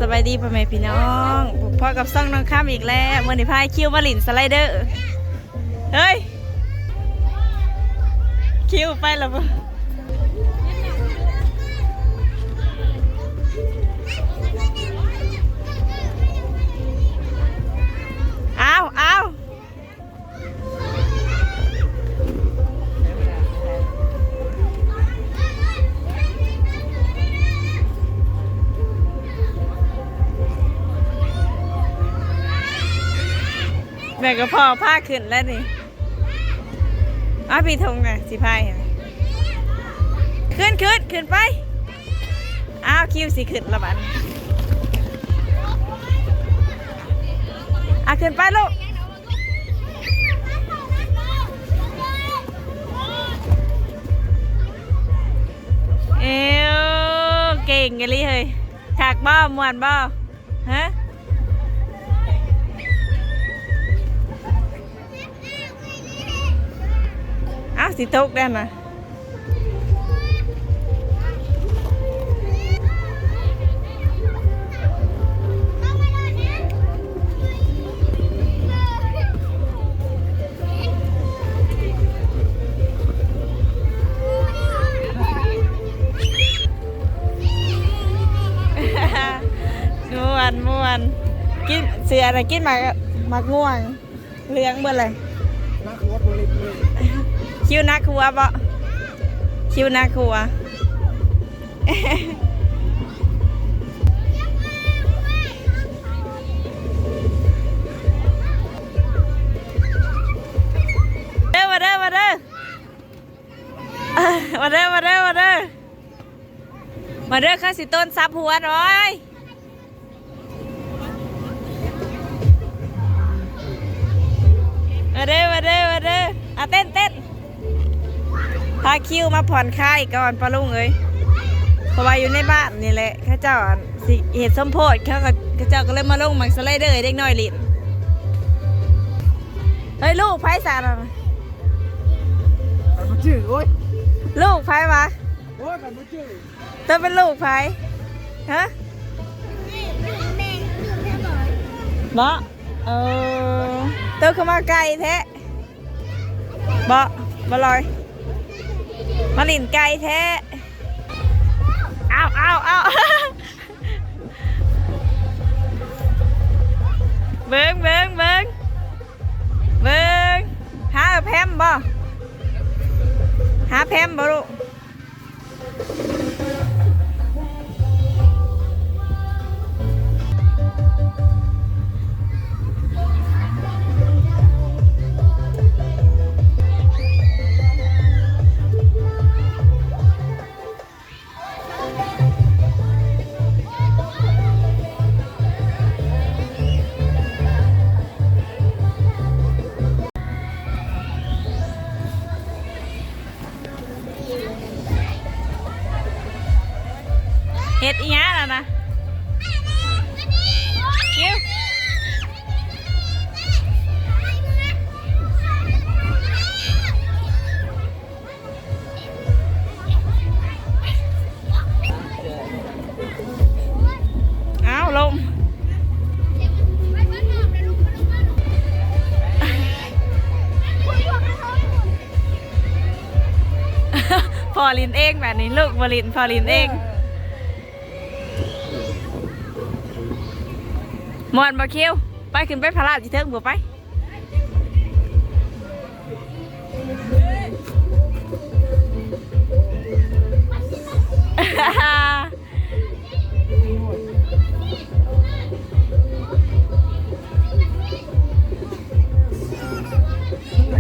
ສະບາຍດີພໍ່ແມ່ພີ່ນ້ອງ ພົບພໍ້ກັບຊ່ອງນ້ອງຄຳອີກແລ້ວ. ມື້ນີ້ພາຄິວມາຫຼິ້ນສະໄລເດີ. ເຮີ້ຍ ຄິວໄປແລ້ວບໍ່? ອ້າວ ອ້າວ. ແມ່ກໍພໍ່ພາຂຶ້ນແລ້ວນີ້. ອ້າວ ພີ່ທົງນະ ຊິພາຍໃຫ້. ຂຶ້ນ ຂຶ້ນ ຂຶ້ນໄປ. ອ້າວ ຄິວຊິຂຶ້ນລະບັດ. ອ່ະ ຂຶ້ນໄປລູກ. ເອີ ເກັ່ງອີ່ຫຼີເຮີ້ຍ. ຄັກບໍ່? ມ່ວນບໍ່? ຮະ? ອ້າວ ຊິຕົກແລ້ວນະ. ມ່ວນ ມ່ວນ. ກິນ ເສືອນະ ກິນໝາກ ໝາກມ່ວງ. ເຫຼືອງເບິດເລີຍ. ໜັກຫົວບໍ່ເລັກເລີຍ. ຄິວໜັກຫົວບໍ່? ຄິວໜັກຫົວ. ເດີ ມາເດີ ມາເດີ ມາເດີ ມາເດີ ມາເດີ ມາເດີ ເຂົາຊິໂຕນສັບຫົວໜ້ອຍ. ມາເດີ ມາເດີ ມາເດີ ອ່ະ ເຕັ້ນ ເຕັ້ນ. ພາຄິວມາຜ່ອນຄາຍກ່ອນ ປ້າລຸງເອີຍ ເພາະວ່າຢູ່ໃນບ້ານນີ້ແຫຼະ ເຂົາເຈົ້າ ອັນ ຊິເຮັດສົມໂພດ ເຂົາກໍ ເຂົາເຈົ້າກໍເລີຍມາລົງໝາກສະໄລເດີໃຫ້ເດັກນ້ອຍຫຼິ້ນ. ເຮີ້ຍ ລູກໃຜຊະນັ້ນນະ? ຂ້ອຍບໍ່ຈື່ ໂອ້ຍ ລູກໃຜວະ? ໂອ້ຍ ຂ້ອຍບໍ່ຈື່. ໂຕເປັນລູກໃຜ? ຮະ? ບໍ່? ເອີ ໂຕຄືມາໄກແທ້? ບໍ່ ບໍ່ລອຍ ມາຫຼິ້ນໄກແທ້. ອ້າວ ອ້າວ ອ້າວ ເບິ່ງ ເບິ່ງ ເບິ່ງ ເບິ່ງ. ຫາແພມບໍ່? ຫາແພມບໍ່ລູກ? ເຮັດອີ່ຫຍັງຫັ້ນນະ? ຄິວ. ອ້າວ ລົ້ມ. ພໍ່ຫຼິ້ນເອງບາດນີ້ ລູກບໍ່ຫຼິ້ນ ພໍ່ຫຼິ້ນເອງ. ມ່ວນບໍ່ ຄິວ? ໄປ ຂຶ້ນໄປພະລາດຢູ່ເທິງພຸ້ນໄປ.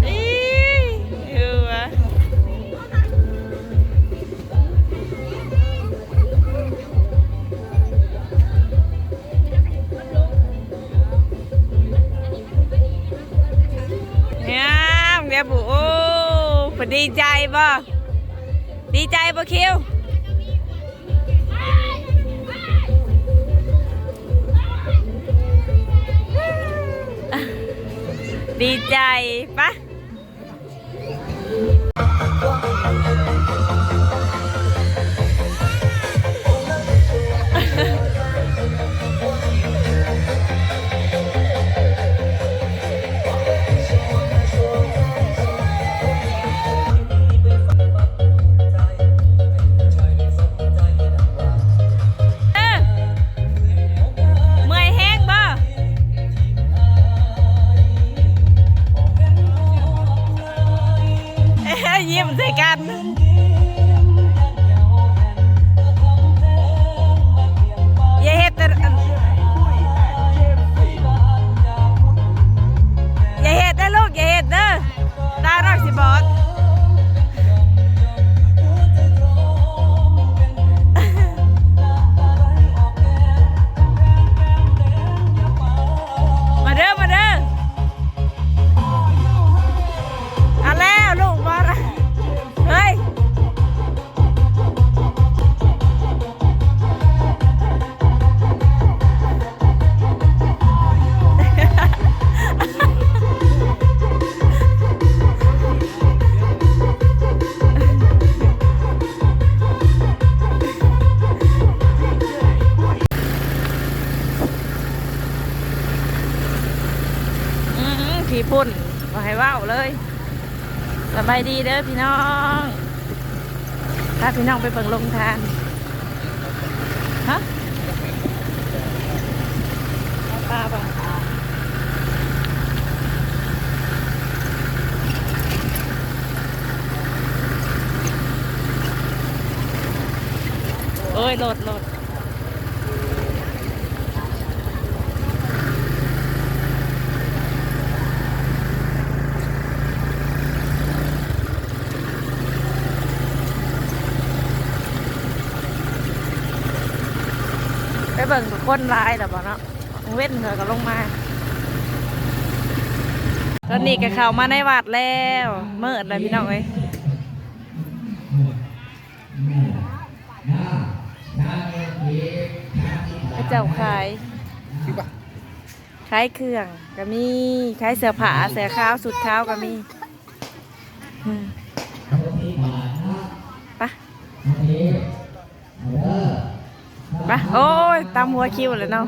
ອີ ເອີ ຫວາ. ງາມແລ້ວຜູ້ ໂອ້ ເພິ່ນດີໃຈບໍ່? ດີໃຈບໍ່ ຄິວ? ດີໃຈ ປະ. ທີ່ພຸ້ນ ບໍ່ໃຫ້ເວົ້າເລີຍ. ສະບາຍດີເດີພີ່ນ້ອງ ພາພີ່ນ້ອງໄປເບິ່ງໂຮງທານ. ຮະ? ປາບໍ່? ໂອ້ຍ ລົດ ລົດ. ໄປເບິ່ງ ຄົນຫຼາຍແລ້ວບໍ່ເນາະ? ເວັ້ນເຂົາກໍລົງມາ. ຕອນນີ້ກໍເຂົ້າມາໃນວັດແລ້ວ ມືດແລ້ວພີ່ນ້ອງເອີຍ. ເຂົາເຈົ້າຂາຍ ຂາຍເຄື່ອງກໍມີ ຂາຍເສື້ອຜ້າ ເສື້ອຂາວ ຊຸດຂາວກໍມີ. ອືມ ໄປ ໄປ. ໂອ້ຍ ຕຳຫົວຄິວແລ້ວເນາະ.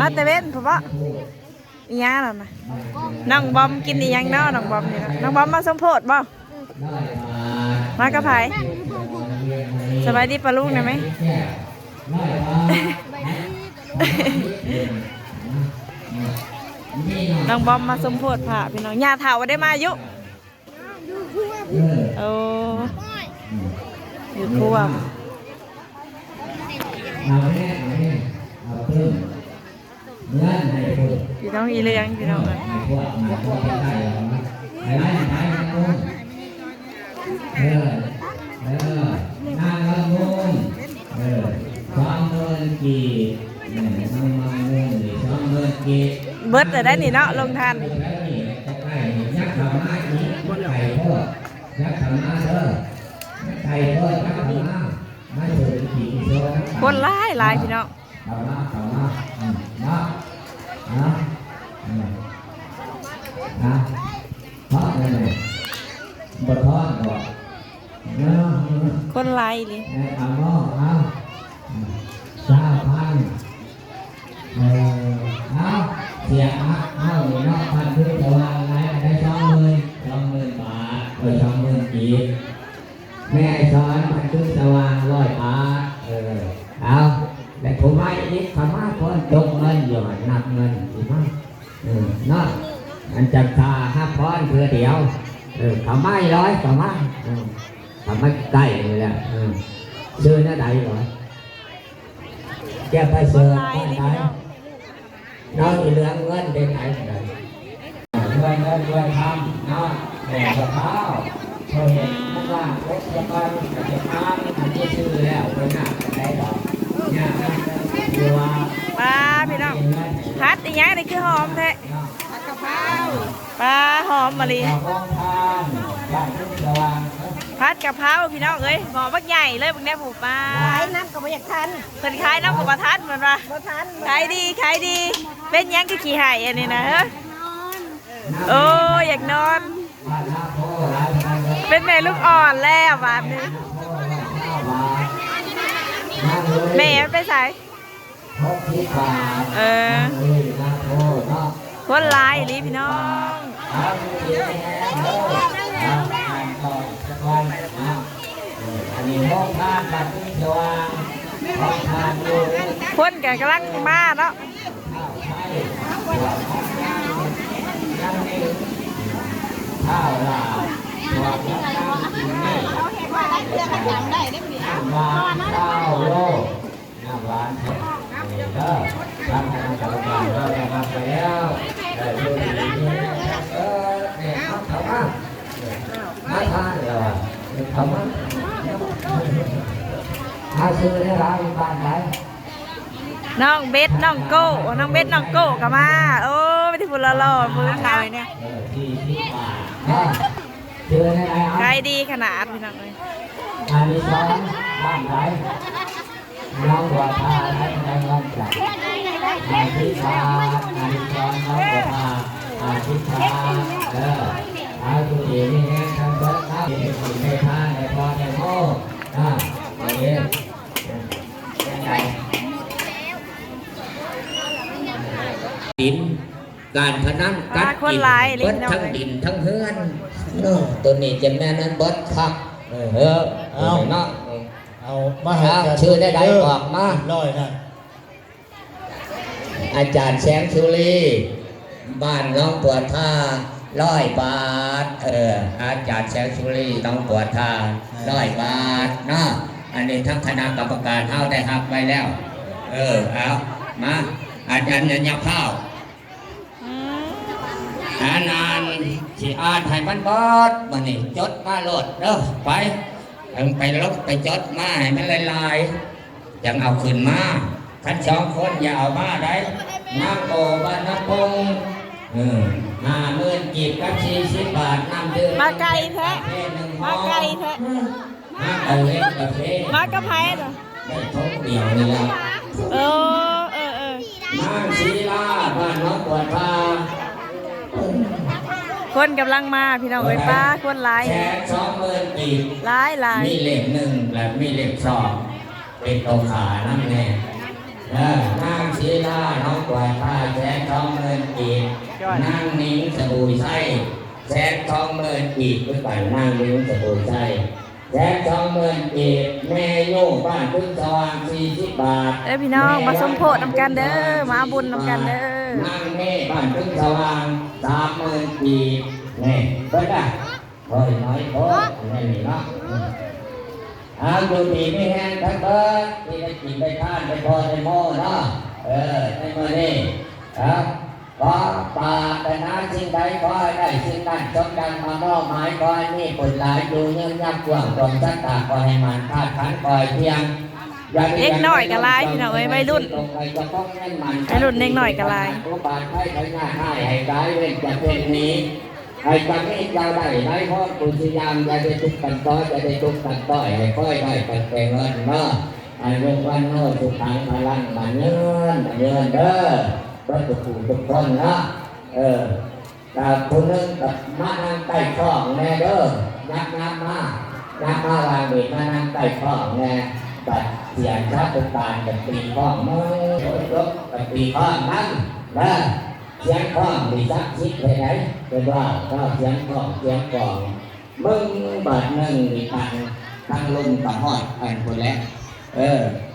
ມາແຕ່ເວັນພຸ້ນບໍ? ອີ່ຫຍັງນັ້ນນະ? ນ້ອງບອມກິນອີ່ຫຍັງເນາະ ນ້ອງບອມນີ້ເນາະ? ນ້ອງບອມມາສົມໂພດບໍ? ມາກັບໃຜ? ສະບາຍດີປ້າລຸງໄດ້ໄໝ? ນ້ອງບອມມາສົມໂພດພະພີ່ນ້ອງ. ຍ່າເຖົ້າໄດ້ມາຢູ່? ໂອ້ ຢູ່ພວກ ພີ່ນ້ອງອີເລື່ອງ ພີ່ນ້ອງເອີຍ. ເອີ ເອີ ນາງລຳວົງ ເອີ ສອງໝື່ນກີບ ເອີ ນ້ອງມາເງິນນີ້ສອງໝື່ນກີບ. ເບິດແລ້ວໄດ໋ນີ້ເນາະ ໂຮງທານ. ຍັກເຂົ້າມາອີກ ໄກໂພດ ຍັກເຂົ້າມາເດີ ໄກໂພດ ຍັກເຂົ້າມາ ມາເຊີນກິນໂຊນຳກັນ. ຄົນຫຼາຍໆ ພີ່ນ້ອງ. ເຂົ້າມາ ເຂົ້າມາ ອືມ ເນາະ ເນາະ ເອີ ເນາະ ເນາະ ບໍ່ທ້ອງບໍ່ ເນາະ ຄົນຫຼາຍອີ່ຫຼີ. ເອີ ເອົາບໍ່ ເອົາ ອືມ ຊາວພັນ ເອີ ເອົາ ເສຍ ເອົາ ເອົາ ເນາະ ພັນຄືສະຫວ່າງຫຼາຍ ໄດ້ສອງໝື່ນ ສອງໝື່ນບາດ ເອີ ສອງໝື່ນກີບ. ແມ່ໄອສອນ ພັນຄືສະຫວ່າງຮ້ອຍບາດ ເອີ ເອົາ ແລະຜູ້ໃໝ່ອີກ ເຂົ້າມາ ຄົນຈົກເງິນຢູ່ຫັ້ນ ນັບເງິນ ຊິມາ ເອີ ເນາະ ອັນຈັກຖ້າຮັບພອນເທື່ອດຽວ ເອີ ເຂົ້າມາອີກຮ້ອຍ ເຂົ້າມາ ເອີ ເຂົ້າມາໃກ້ນີ້ແຫຼະ ເອີ ຊື່ແນວໃດຫວະ? ແກ້ວປະເສີດ ບ້ານໃດ? ເນາະ ອີເລື່ອງເງິນເປັນໄງ ເງິນ ເງິນ ເງິນຄຳເນາະ ແມ່ສະເທົາ ເຂົາເຫັນມັນວ່າປົກສະບັນ ກະຈະມາ ມັນມີຊື່ແລ້ວ ບໍ່ຍາກປານໃດດອກ ຍາກນຳ ຄືວ່າ ປ້າ ພີ່ນ້ອງ ຜັດອີ່ຫຍັງນີ້ຄືຫອມແທ້? ຜັດກະເພົາ ປ້າ ຫອມມະລີ ຂອງທານ ບ້ານກຸງສະຫວ່າງ ຜັດກະເພົາ ພີ່ນ້ອງເອີຍ ໝໍ້ບັກໃຫຍ່ເລີຍ ເບິ່ງແດ່ຜູ້ ປ້າ ຂາຍນຳກໍບໍ່ຢາກທັນ ເພິ່ນຂາຍນຳກໍບໍ່ທັນ ເພິ່ນວ່າ ບໍ່ທັນ ຂາຍດີ ຂາຍດີ ເປັນຫຍັງຄືຂີ້ໄຫ້ອັນນີ້ນະ ເຮີ ໂອ້ຍ ຢາກນອນ ເປັນແມ່ລູກອ່ອນແລ້ວບາດນີ້ ແມ່ມັນໄປໃສ? ຫົກສິບບາດ ເອີ ຄົນຫຼາຍອີ່ຫຼີພີ່ນ້ອງ ອັນນີ້ໂຮງທານບ້ານກຸງສະຫວ່າງ ຂອງທ່ານຢູ່ ຄົນກໍກຳລັງມາເນາະ ທ້າວໄຊ ທ້າວລາວ ບ້ານທ້າວໂລ ນ້ຳຫວານ ເອີ ທາງຄະນະກຳມະການເຮົາໄດ້ຮັບໄປແລ້ວ ເອີ ຢູ່ດີມີແຮງ ເອີ ແມ່ເຮົາເຂົ້າມາ ເອີ ມາທານແລ້ວ ເຂົ້າມາ ຫາຊື້ໄດ້ຫຼາຍ ຢູ່ບ້ານໃດ? ນ້ອງເບັດ ນ້ອງໂກ້ ນ້ອງເບັດ ນ້ອງໂກ້ກໍມາ ໂອ້ ມີແຕ່ຜູ້ຫຼໍ່ໆ ຜູ້ເຖົ້ານີ້ ເອີ ສີ່ສິບບາດເນາະ. ເຊີນໃຫ້ໄດ້ ຂາຍດີຂະໜາດພີ່ນ້ອງເອີຍ. ອັນນີ້ສອງ ບ້ານໃດ ນ້ອງບົວພາ ໄດ້ເງິນຈາກ ຫ້າສິບບາດ ອັນນີ້ສອງ ນ້ອງບົວພາ ຫ້າສິບບາດ ເອີ ເອົາ ຢູ່ດີມີແຮງທັງເບິດເນາະ ເຮັດໃຫ້ກິນໄດ້ທານໄດ້ພໍໄດ້ໂມ ເອີ ເອີ ຈັ່ງໃດ ດິນ ການພະນັນ ປາ ກັດກິນ ຄົນຫຼາຍອີ່ຫຼີ ເບິດທັງ ເນາະ ດິນທັງເຮືອນ ເນາະ ໂຕນີ້ຈະແມ່ນອັນເບິດຄັກ ເອີ ເອີ ເອົາ ເນາະ ເອົາ ມາໃຫ້ ເອົາ ກັນ ຊື່ໄດ້ໃດ ເອີ ບອກມາ ຮ້ອຍນັ້ນ ອາຈານແສງສຸລີ ບ້ານໜອງບົວທາ ຮ້ອຍບາດ ເອີ ອາຈານແສງສຸລີ ໜອງບົວທາ ຮ້ອຍບາດເນາະ ອັນນີ້ທາງຄະນະກຳມະການເຮົາໄດ້ຮັບໄວ້ແລ້ວ ເອີ ເອົາ ມາ ອາຈານ ຍາຍາພ້າວ ອືມ ອ່ານ ອ່ານ ຊິອ່ານໃຫ້ມັນເບິດ ບາດນີ້ຈົດມາໂລດເດີ ໄປ ເອົາໄປລົບໄປຈົດມາໃຫ້ມັນຫຼາຍໆ ຈັ່ງເອົາຂຶ້ນມາ ຄັນສອງຄົນຢ່າເອົາມາໄດ໋ ນາງໂອບ້ານນາປົງ ເອີ ຫ້າໝື່ນກີບກັບສີ່ສິບບາດ ນ້ຳດື່ມ ມາໄກແທ້ ປະເພດໜຶ່ງ ມາໄກແທ້ ຫອ ມາເອົາເຮັດກາເຟ ມາກັບໃຜລະ? ໄດ້ຖົງດຽວນີ້ລະ ເອີ ເອີ ເອີ ນາງສີລາ ບ້ານໜອງກວດພາ ຄົນກຳລັງມາພີ່ນ້ອງເອີຍ ເອີ ປາ ຄົນຫຼາຍ ແສນສອງໝື່ນກີບ ຫຼາຍໆ ມີເລກໜຶ່ງ ແລະ ມີເລກສອງ ເປັນໂຕຂານຳແດ່ ເອີ ນາງສີລາ ໜອງກວດພາ ແສນສອງໝື່ນກີບ ນາງໜິງ ສະບູໄຊ ແສນສອງໝື່ນກີບ ຄືກັນ ນາງໜິງ ສະບູໄຊ ແສນສອງໝື່ນກີບ ແມ່ໂຍ ບ້ານພຶ້ງສະຫວ່າງ ສີ່ສິບບາດ ເດີພີ່ນ້ອງ ມາສົມໂພດນຳກັນເດີ ມາເອົາບຸນນຳກັນເດີ ນາງເມ ບ້ານພຶ້ງສະຫວ່າງ ສາມໝື່ນກີບ ນີ້ ເບິ່ງນະ ໂອ້ຍ ນ້ອຍໂພດ ແມ່ນນີ້ເນາະ ເອົາ ຢູ່ດີມີແຮງທັງເບິດ ທີ່ໄດ້ກິນໄດ້ທານໄດ້ພໍໄດ້ໂມເນາະ ເອີ ໃນມື້ນີ້ ເອີ ຂໍປາຖະໜາສິ່ງໃດ ຂໍໃຫ້ໄດ້ສິ່ງນັ້ນ ສົມດັ່ງມາມອບໝາຍ ຂໍໃຫ້ມີບຸນຫຼາຍ ຢູ່ຍືນຍາວກວ້າງ ຄວາມສັດທາ ຂໍໃຫ້ໝັ້ນ ທາດຂັນ ຂໍໃຫ້ພຽງ ຢ່າໄດ້ ເດັກນ້ອຍກໍຫຼາຍ ພີ່ນ້ອງເອີຍ ໄວລຸ້ນ ໄວລຸ້ນເດັກນ້ອຍກໍຫຼາຍ ອຸບາດໄພພະຍາດຮ້າຍ ໃຫ້ກາຍເວັ້ນຈາກເພດນີ້ ໃຫ້ກະມີເຈົ້າໄດ້ໃນພ້ອມທຸກສິ່ງຢ່າງ ຢ່າໄດ້ທຸກข์ກັນຕໍ່ ຢ່າໄດ້ທຸກข์ກັນຕໍ່ ໃຫ້ຄ່ອຍໄດ້ຕັ້ງແຕ່ເງິນເນາະ ອາຍຸວັນໂນ ສຸຂັງ ພະລັງ ໝັ້ນຍືນ ໝັ້ນຍືນເດີ ເບິດທຸກຜູ້ທຸກຄົນເນາະ ເອີ ກະຜູ້ໜຶ່ງກະມານັ່ງໃຕ້ກ້ອງແດ່ເດີ ຍັບ ຍັບມາ ຍັບມາວາງນີ້ ມານັ່ງໃຕ້ກ້ອງແດ່ ບັດສຽງຊາວຜູ້ການກະຕີກ້ອງ ໂອ້ຍ ກະຕີກ້ອງນຳເດີ ສຽງກ້ອງນີ້ສັກສິດແທ້ໃດ ເພິ່ນວ່າ ສຽງກ້ອງ ສຽງກ້ອງ ເບິ່ງບາດໜຶ່ງນີ້ ທາງ ທາງລົມກະຮອດອັນພຸ້ນແຫຼະ ເອີ